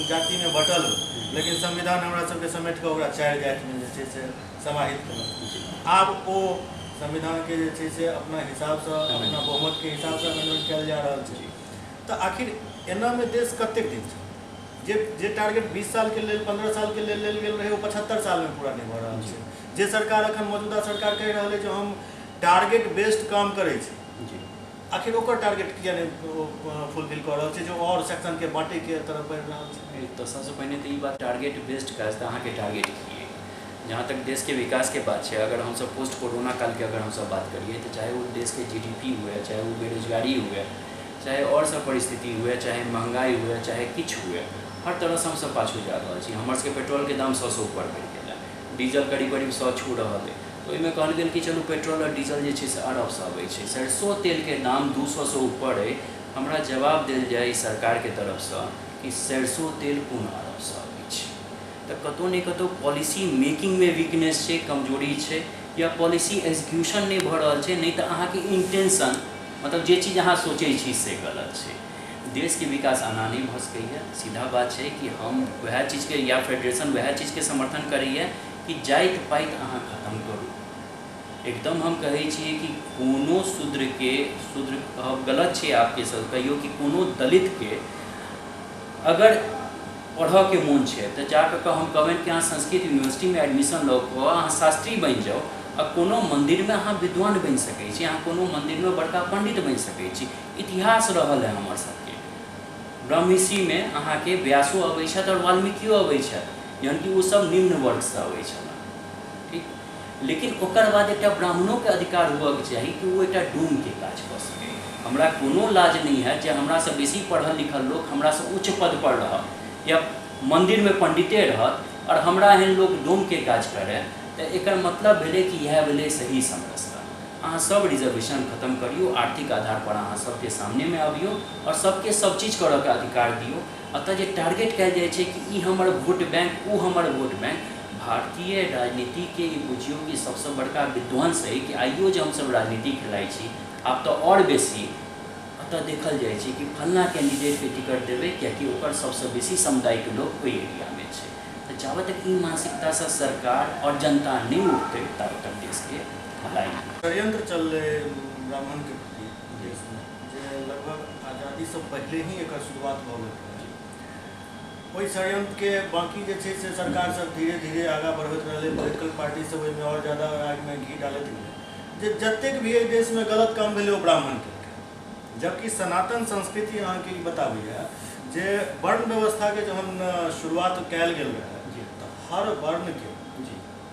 जाति में बटल, लेकिन संविधान हमरा सबके समेट कऽ ओकरा 4 जाति में जे छै से समाहित केलक। आब ओ संविधान के जे छै से अपना हिसाबसँ, अपना बहुमत के हिसाबसँ अमेंडमेंट कयल जा रहल छै। तऽ आखिर एनामे देश कतेक दिन छै? जे जे टारगेट 20 सालके लेल 15 सालके लेल लेल गेल रहै, ओ 75 सालमे पूरा नहि भऽ रहल छै। जे सरकार अखन मौजूदा सरकार कहि रहल है जे हम टारगेट बेस्ड काम करै छी, आखिर ओकर टारगेट किया नहि फुलफिल कऽ रहल छै, जो आओर सेक्शनके बाँटैके तरफ बढ़ि रहल छै? तऽ सबसँ पहिने तऽ ई बात टारगेट बेस्ड काज, तऽ अहाँके टारगेट की अइ? जहाँ तक देशके विकासके बात छै, अगर हमसब पोस्ट कोरोना कालके अगर हमसब बात करिए तऽ चाहे ओ देशके GDP हुए, चाहे ओ बेरोजगारी हुए, चाहे आओर सब परिस्थिति हुए, चाहे महंगाई हुए, चाहे किछु हुए, हर तरहसँ हमसब पाछू जा रहल छी। हमर सबके पेट्रोलके दाम 100 सँ ऊपर बढ़ि गेल है, डीजल करीब करीब 100 छू रहल है। तऽ ओहिमे कहल गेल कि चलू पेट्रोल आओर डीजल जे छै से अरबसँ अबै छै, सरसो तेलके दाम 200 सँ ऊपर अइ। हमरा जवाब देल जाय सरकारके तरफसँ कि सरसो तेल कोन अरबसँ अबै छै? तऽ कतहु ने कतहु पॉलिसी मेकिंगमे वीकनेस छै, कमजोरी छै, या पॉलिसी एक्जीक्यूशन नहि भऽ रहल छै, नहि तऽ अहाँके इंटेंशन, मतलब जे चीज अहाँ सोचै छी से गलत छै। देशके विकास एना नहि भऽ सकैए। सीधा बात छै कि हम वएह चीजके या फेडरेशन वएह चीजके समर्थन करैए कि जाति पाति अहाँ खत्म करू, एकदम हम कहै छियै कि कोनो शूद्रके, शूद्र कहब गलत छै आपके सब, कहियौ कि कोनो दलितके अगर पढ़ऽके मोन छै तऽ जाकऽ कऽ हम कहबनि कि अहाँ संस्कृत यूनिवर्सिटीमे एडमिशन लऽ कऽ अहाँ शास्त्री बनि जाउ आ कोनो मन्दिरमे अहाँ विद्वान बनि सकै छी, अहाँ कोनो मन्दिरमे बड़का पण्डित बनि सकै छी। इतिहास रहल है हमर सबके, ब्रह्मऋषिमे अहाँके व्यासो अबै छथि आओर वाल्मीकियो अबै छथि, जहन कि ओ सब निम्न वर्गसँ अबै छलाह, ठीक। लेकिन ओकर बाद एकटा ब्राह्मणोके अधिकार हुअके चाही कि ओ एकटा डोमके काज कऽ सकै। हमरा कोनो लाज नहि हैत जे हमरासँ बेसी पढ़ल लिखल लोक हमरासँ उच्च पदपर रहत या मन्दिरमे पण्डिते रहत आओर हमरा एहन लोक डोमके काज करय, तऽ एकर मतलब भेलै कि इएह भेलै सही समरसता। अहाँ सब रिजर्वेशन खतम करियौ, आर्थिक आधारपर अहाँ सबके सामनेमे अबियौ आओर सबके सब चीज करऽके अधिकार दियौ। एतऽ जे टारगेट कयल जाइ छै कि ई हमर वोट बैंक, ओ हमर वोट बैंक, भारतीय राजनीतिके ई बुझियौ कि सबसँ बड़का विध्वंस अइ कि आइयो जे हमसब राजनीति खेलाइ छी, आब तऽ आओर बेसी एतऽ देखल जाइ छै कि फल्लाँ कैंडिडेटके टिकट देबै कियाकि ओकर सबसँ बेसी समुदायके लोक ओहि एरियामे छै। तऽ जाबत तक ई मानसिकतासँ सरकार आओर जनता नहि उठतै ताबत तक देशके भलाइ नहि। षड्यंत्र चललै ब्राह्मणके प्रति देशमे, जे लगभग आज़ादीसँ पहिले ही एकर शुरुआत भऽ गेल रहै। ओहि षड्यंत्रके बाँकी जे छै से सरकार सब धीरे धीरे आगाँ बढ़बैत रहलै, पोलिटिकल पार्टी सब ओहिमे आओर ज़्यादा आगिमे घी डालैत गेलै। जे जतेक भी एहि देशमे गलत काम भेलै ओ ब्राह्मण केलकै, जबकि सनातन संस्कृति अहाँके ई बताबैए जे वर्ण व्यवस्थाके जहन शुरुआत कयल गेल रहै तऽ हर वर्णके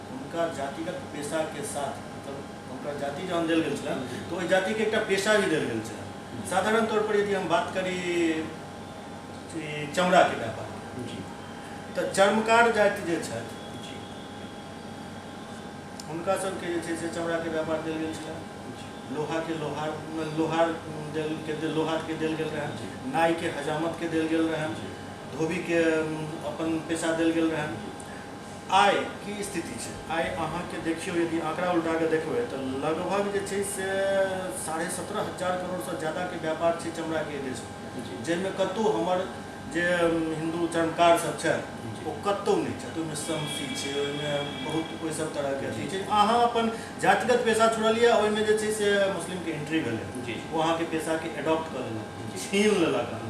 हुनका जातिगत पेशाके साथ, मतलब हुनकर जाति जहन देल गेल छलनि तऽ ओहि जातिके एकटा पेशा भी देल गेल छलनि। साधारण तौर पर यदि हम बात करी चमड़ाके व्यापार तऽ चर्मकार जाति जे छथि हुनका सबके जे छै से चमड़ाके व्यापार देल गेल छलनि, लोहाके लोहार लोहारके देल गेल रहनि, नाईके हजामतके देल गेल रहनि, धोबीके अपन पेशा देल गेल रहनि। आइ की स्थिति छै? आइ अहाँके देखियौ, यदि आंकड़ा उल्टा कऽ देखबै तऽ लगभग जे छै से 17,500 करोड़सँ ज्यादाके व्यापार छै चमड़ाके देशमे, जाहिमे कतहु हमर जे हिन्दू चर्मकार सब छथि ओ कतहु नहि छथि। ओहिमे शमसी छै, ओहिमे बहुत ओहि सब तरहके अथी छै। अहाँ अपन जातिगत पेशा छोड़लियै, ओहिमे जे छै से मुस्लिमके एंट्री भेलै, ओ अहाँके पेशाके एडॉप्ट कऽ लेलक, छीन लेलक अहाँ।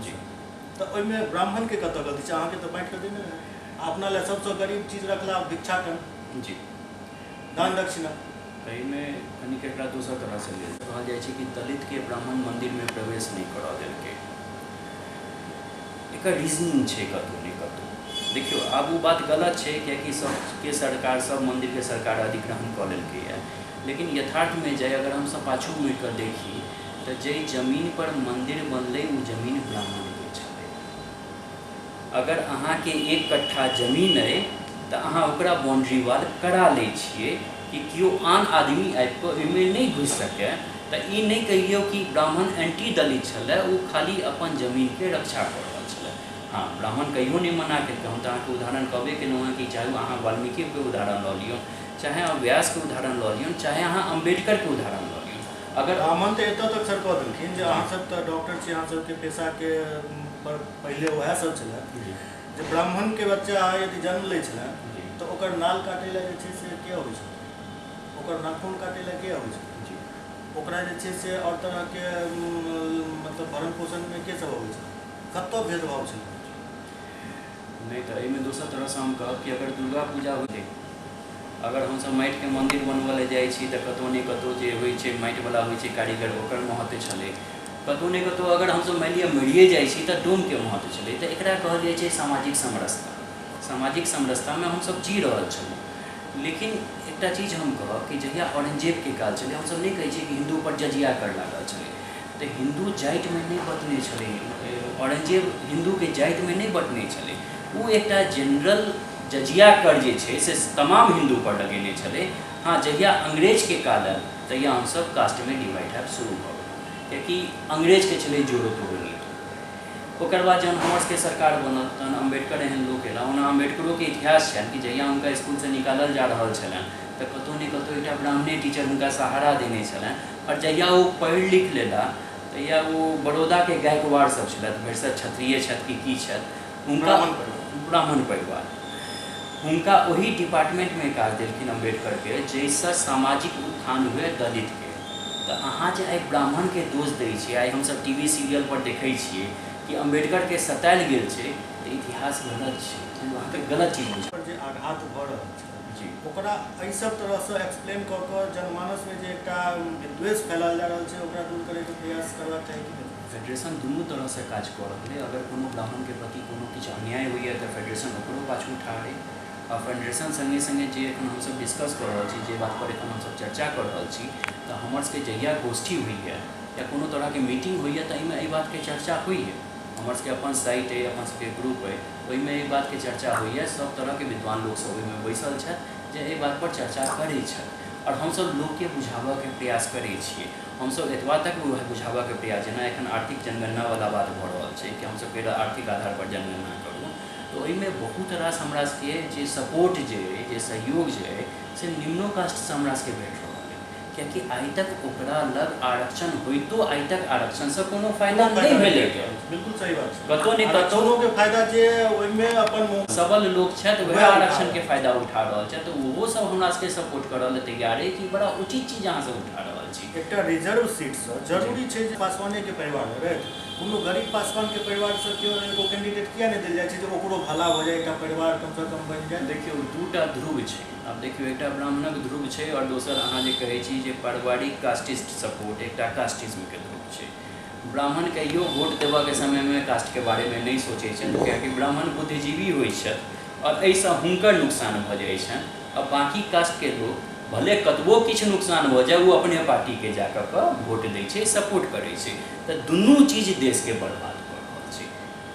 तऽ ओहिमे ब्राह्मणके कतऽ गलती छै? अहाँके तऽ बाँटि कऽ देने रहै, अपना लए सबसँ गरीब चीज रखला भिक्षाटन, दान दक्षिणा। एहिमे कनिक एकरा दोसर तरहसँ लेल कहल जाइ छै कि दलितके ब्राह्मण मन्दिरमे प्रवेश नहि करऽ देलकै। एकर रीजनिंग छै कतहु ने कतहु। देखियौ, आब ओ बात गलत छै कियाकि सबके सरकार सब मन्दिरके सरकार अधिग्रहण कऽ लेलकैए, लेकिन यथार्थमे जाय अगर हमसब पाछू मुड़िकऽ देखी तऽ जाहि जमीनपर मन्दिर बनलै ओ जमीन ब्राह्मणके छलै। अगर अहाँके 1 कट्ठा जमीन अइ तऽ अहाँ ओकरा बाउंड्री वाल करा लै छियै कि केओ आन आदमी आबिकऽ ओहिमे नहि घुसि सकै। तऽ ई नहि कहियौ कि ब्राह्मण एंटी दलित छलै, ओ खाली अपन जमीनके रक्षा कऽ रहल छलै। हाँ, ब्राह्मण कहियो नहि मना केलकै। हम तऽ अहाँके उदाहरण कहबे केलहुँ हँ कि चाहे अहाँ वाल्मीकिके उदाहरण लऽ लियौ, चाहे अहाँ व्यासके उदाहरण लऽ लियौ, चाहे अहाँ अम्बेडकरके उदाहरण लऽ लियौ। अगर ब्राह्मण तऽ एतऽ तक सर कऽ देलखिन जे अहाँ सब तऽ डॉक्टर छी, अहाँ सबके पेशाके पर पहिले उएह सब छलै जे ब्राह्मणके बच्चा यदि जन्म लै छलै तऽ ओकर नाल काटै लए जे छै से के अबै छलै, ओकर नाखून काटै लए के अबै छलै, ओकरा जे छै से आओर तरहके मतलब भरण पोषणमे के सब अबै छलै, कतऽ भेदभाव छलै? नहि तऽ एहिमे दोसर तरहसँ हम कहब कि अगर दुर्गा पूजा होइतै, अगर हमसब माटिके मन्दिर बनबऽ लए जाइ छी तऽ कतहु ने कतहु जे होइ छै माटिवला होइ छै कारीगर, ओकर महत्व छलै। कतहु ने कतहु अगर हमसब मानि लिअ मरिए जाइ छी तऽ डोमके महत्व छलै। तऽ एकरा कहल जाइ छै सामाजिक समरसता। सामाजिक समरसतामे हमसब जी रहल छलहुँ। लेकिन एकटा चीज हम कहब कि जहिया औरंगजेबके काल छलै, हमसब नहि कहै छियै कि हिन्दूपर जजिया कर लागल छलै, तऽ हिन्दू जातिमे नहि बँटने छलै, औरंगजेब हिन्दूके जातिमे नहि बँटने छलै, ओ एकटा जनरल जजिया कर जे छै से तमाम हिन्दूपर लगेने छलै। हाँ, जहिया अंग्रेजके काल आयल तहिया हमसब कास्टमे डिवाइड हैब शुरू भऽ गेलहुँ, कियाकि अंग्रेजके छलै जोड़ो तोड़ो नीति। ओकर बाद जहन हमर सबके सरकार बनल तहन अम्बेडकर एहन लोक अयला। ओना अम्बेडकरोके इतिहास छनि कि जहिया हुनका इसकुलसँ निकालल जा रहल छलनि तऽ कतहु ने कतहु एकटा ब्राह्मणे टीचर हुनका सहारा देने छलनि। आओर जहिया ओ पढ़ि लिख लेला तहिया ओ बड़ौदाके गायकवाड़ सब छलथि, भरिसक क्षत्रिय छथि कि की छथि, हुनका ब्राह्मण परिवार। हुनका ओहि डिपार्टमेंटमे काज देलखिन अम्बेडकरके जाहिसँ सामाजिक उत्थान हुए दलितके। तऽ अहाँ जे आइ ब्राह्मणके दोष दै छियै, आइ हमसब टी वी सीरियल पर देखै छियै कि अम्बेडकरके सतायल गेल छै, तऽ इतिहास गलत छै, ओ अहाँके गलत चीज बुझा पर जे आघात भऽ रहल छै जी ओकरा एहि सब तरहसँ एक्सप्लेन कऽ कऽ जनमानसमे जे एकटा विद्वेष फैलायल जा रहल छै ओकरा दूर करैके प्रयास करबाक चाही कि नहि? फेडरेशन दुनू तरहसँ काज कऽ रहल अइ। अगर कोनो ब्राह्मणके प्रति कोनो किछु अन्याय होइए तऽ फेडरेशन ओकरो पाछू ठाढ़ अइ। आ फेडरेशन सङ्गे सङ्गे जे एखन हमसब डिस्कस कऽ रहल छी, जे बातपर एखन हमसब चर्चा कऽ रहल छी, तऽ हमर सबके जहिया गोष्ठी होइए या कोनो तरहके मीटिंग होइए तऽ एहिमे एहि बातके चर्चा होइए। हमर सबके अपन साइट अइ, अपन सबके ग्रुप अइ, ओहिमे एहि बातके चर्चा होइए। सब तरहके विद्वान लोकसब ओहिमे बैसल छथि जे एहि बातपर चर्चा करै छथि आओर हमसब लोकके बुझाबऽके प्रयास करै छियै। हमसब एतबा तक बुझाबऽके प्रयास, जेना एखन आर्थिक जनगणनावला बात भऽ रहल छै कि हमसब फेर आर्थिक आधारपर जनगणना करू, तऽ ओहिमे बहुत रास हमरा सबके जे सपोर्ट जे अइ, जे सहयोग जे अइ, से निम्नो कास्टसँ हमरा सबके भेट रहल अइ। कियाकि आइ तक ओकरा लग आरक्षण होइतो आइ तक आरक्षणसँ कोनो फायदा नहि भेलैए। बिल्कुल सही बात छै। कतौ ने कतौ आरक्षणोके फायदा जे ओहिमे अपन सबल लोक छथि वएह वएह उठा आरक्षणके फायदा उठा रहल छथि। तऽ ओहो सब हमरा सबके सपोर्ट करऽ लए तैयार अइ कि बड़ा उचित चीज अहाँ सब उठा रहल छी। एकटा रिजर्व सीटसँ जरूरी छै जे पासवानेके परिवार रहथि, कोनो गरीब पासवानके परिवारसँ केओ एगो कैंडिडेट किया नहि देल जाइ छै जे ओकरो भला भऽ जाय, एकटा परिवार कमसँ कम बनि जाय? देखियौ, दूटा ध्रुव छै। आब देखियौ, एकटा ब्राह्मणक ध्रुव छै आओर दोसर अहाँ जे कहै छी जे पारिवारिक कास्टिस्ट सपोर्ट, एकटा कास्टिज्मके ध्रुव छै। ब्राह्मण कहियो वोट देबऽके समयमे कास्टके बारेमे नहि सोचै छथि, कियाकि ब्राह्मण बुद्धिजीवी होइ छथि आओर एहिसँ हुनकर नुकसान भऽ जाइ छनि। आ बाँकी कास्टके लोक भले कतबो किछु नुकसान भऽ जाय, ओ अपने पार्टीके जा कऽ वोट दै छै, सपोर्ट करै छै। तऽ दुनू चीज देशके बर्बाद कऽ रहल छै।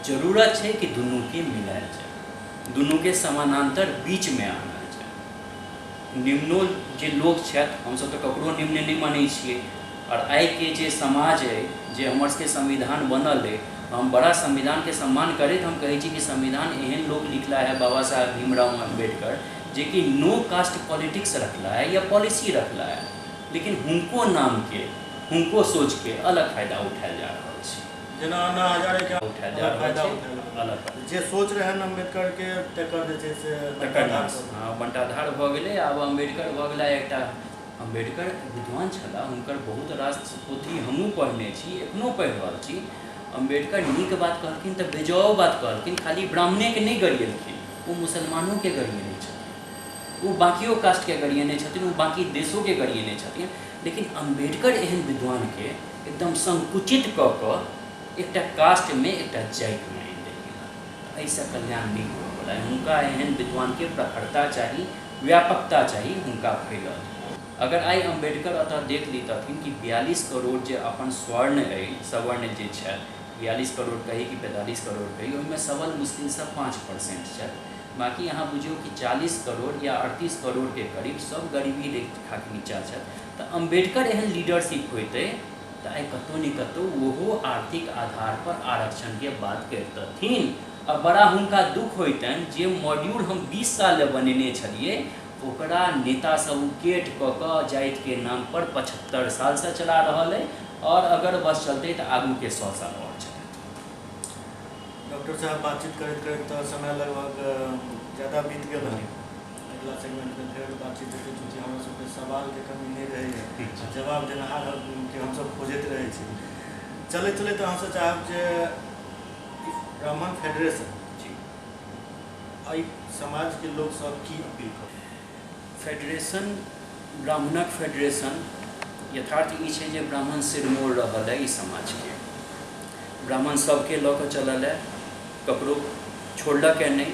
जरूरत छै कि दुनूके मिलायल जाय, दुनूके समानान्तर बीचमे आनल जाय। निम्नो जे लोक छथि, हमसब तऽ ककरो निम्न नहि मानै छियै। आओर आइके जे समाज अइ, जे हमर सबके संविधान बनल अइ, हम बड़ा संविधानके सम्मान करैत हम कहै छी कि संविधान एहन लोक लिखला है, बाबा साहेब भीमराव अम्बेडकर, जे कि नो कास्ट पॉलिटिक्स रखला है या पॉलिसी रखला है, लेकिन हुनको नामके, हुनको सोचके अलग फायदा उठायल जा रहल छै। जेना अन्ना हजारेके उठायल जा अलग रहल फायदा छै, उठायल। अलग जे सोच रहनि अम्बेडकरके तकर जे छै से तकर नाश, हँ, बंटाधार भऽ गेलै। आब अम्बेडकर भऽ गेला एकटा, अम्बेडकर विद्वान छलाह, हुनकर बहुत रास पोथी हमहूँ पढ़ने छी, एखनो पढ़ि रहल छी। अम्बेडकर नीक बात कहलखिन तऽ बेजाओ बात कहलखिन। खाली ब्राह्मणेके नहि गरियेलखिन, ओ मुसलमानोके गरियेने छथिन, ओ बाँकियो कास्टके गरियेने छथिन, ओ बाँकी देशोके गरियेने छथिन। लेकिन अम्बेडकर एहन विद्वानके एकदम संकुचित कऽ कऽ एकटा कास्टमे, एकटा जातिमे आनि देल गेल। एहिसँ कल्याण नहि होबऽवला है। हुनका एहन विद्वानके प्रखरता चाही, व्यापकता चाही, हुनका फैलल। अगर आइ अम्बेडकर एतऽ देख लितथिन कि 42 करोड़ जे अपन स्वर्ण अइ, सवर्ण जे छथि, 42 करोड़ कही कि 45 करोड़ कही, ओहिमे सबल मुस्लिम सब 5% छथि, बाँकी अहाँ बुझियौ कि 40 करोड़ या 38 करोड़के करीब सब गरीबी रेखाके नीचा छथि। तऽ अम्बेडकर एहन लीडरशिप होइतै तऽ आइ कतहु ने कतहु ओहो आर्थिक आधारपर आरक्षणके बात करितथिन। आ बड़ा हुनका दुःख होइतनि जे मॉड्यूल हम 20 साल लए बनेने छलियै, ओकरा नेता सब उकेट कऽ कऽ जातिके नामपर 75 सालसँ चला रहल अइ, आओर अगर बस चलतै तऽ आगूके 100 साल आओर चलत। डॉक्टर साहब, बातचीत करैत करैत तऽ समय लगभग ज़्यादा बीत गेल हँ। अगिला सेगमेंटमे फेर बातचीत हेतै, चूँकि हमरा सबके सवालके कमी नहि रहैए, जवाब देनिहार के हमसब खोजैत रहै छी। चलैत चलैत अहाँसँ चाहब जे ब्राह्मण फेडरेशन जी एहि समाजके लोकसब की अपील करू? फेडरेशन, ब्राह्मणक फेडरेशन, यथार्थ ई छै जे ब्राह्मण सिरमौर रहल है ई समाजके। ब्राह्मण सबके लऽ कऽ चलल है, ककरो छोड़लक है नहि,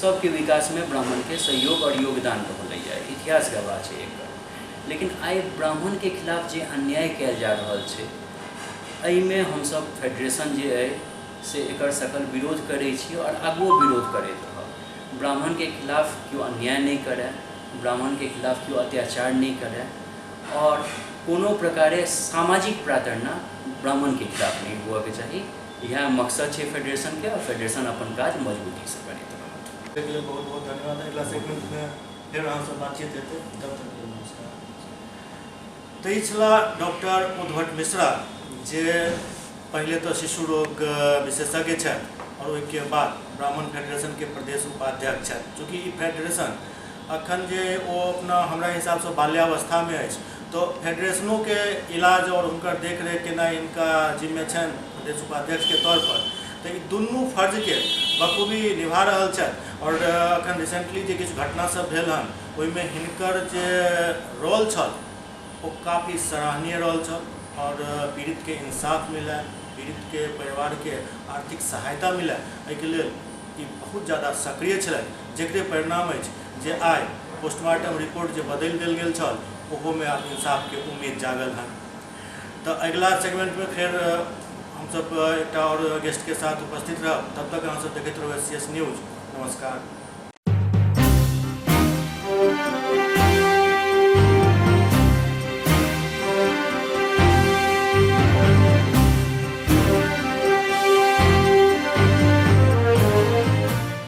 सबके विकासमे ब्राह्मणके सहयोग आओर योगदान रहलैए, इतिहास गवाह छै एकर। लेकिन आइ ब्राह्मणके खिलाफ जे अन्याय कयल जा रहल छै, एहिमे हमसब फेडरेशन जे अइ से एकर सकल विरोध करै छी आओर आगुओ विरोध करैत रहब। ब्राह्मणके खिलाफ केओ अन्याय नहि करय, ब्राह्मणके खिलाफ केओ अत्याचार नहि करय, आओर कोनो प्रकारे सामाजिक प्रताड़ना ब्राह्मणके खिलाफ नहि हुअके चाही। इएह मकसद छै फेडरेशनके, आओर फेडरेशन अपन काज मजबूतीसँ करैत रहत। एहिके लेल बहुत बहुत धन्यवाद। अगिला सेगमेंटमे फेर अहाँसँ बातचीत हेतै, तब तक लेल नमस्कार। तऽ ई छलाह डॉक्टर उद्भट मिश्रा, जे पहिले तऽ शिशु रोग विशेषज्ञ छथि आओर ओहिके बाद ब्राह्मण फेडरेशनके प्रदेश उपाध्यक्ष छथि। चूँकि ई फेडरेशन अखन जे ओ अपना हमरा हिसाबसँ बाल्यावस्थामे अछि, तऽ फेडरेशनोके इलाज आओर हुनकर देखरेख केनाइ हिनका जिम्मे छनि प्रदेश उपाध्यक्षके तौर पर। तऽ ई दुनू फर्जके बखूबी निभा रहल छथि। आओर अखन रिसेंटली जे किछु घटना सब भेल हन ओहिमे हिनकर जे रोल छल ओ काफी सराहनीय रोल छल आओर पीड़ितके इंसाफ मिलय, पीड़ितके परिवारके आर्थिक सहायता मिलय, एहिके लेल ई बहुत ज़्यादा सक्रिय छलथि, जकरे परिणाम अछि जे आइ पोस्टमार्टम रिपोर्ट जे बदलि देल गेल छल ओहोमे आब इंसाफके उम्मीद जागल हन। तऽ अगिला सेगमेंटमे फेर हमसब एकटा आओर गेस्टके साथ उपस्थित रहब। तब तक अहाँ सब देखैत रहू एस सी एस न्यूज। नमस्कार।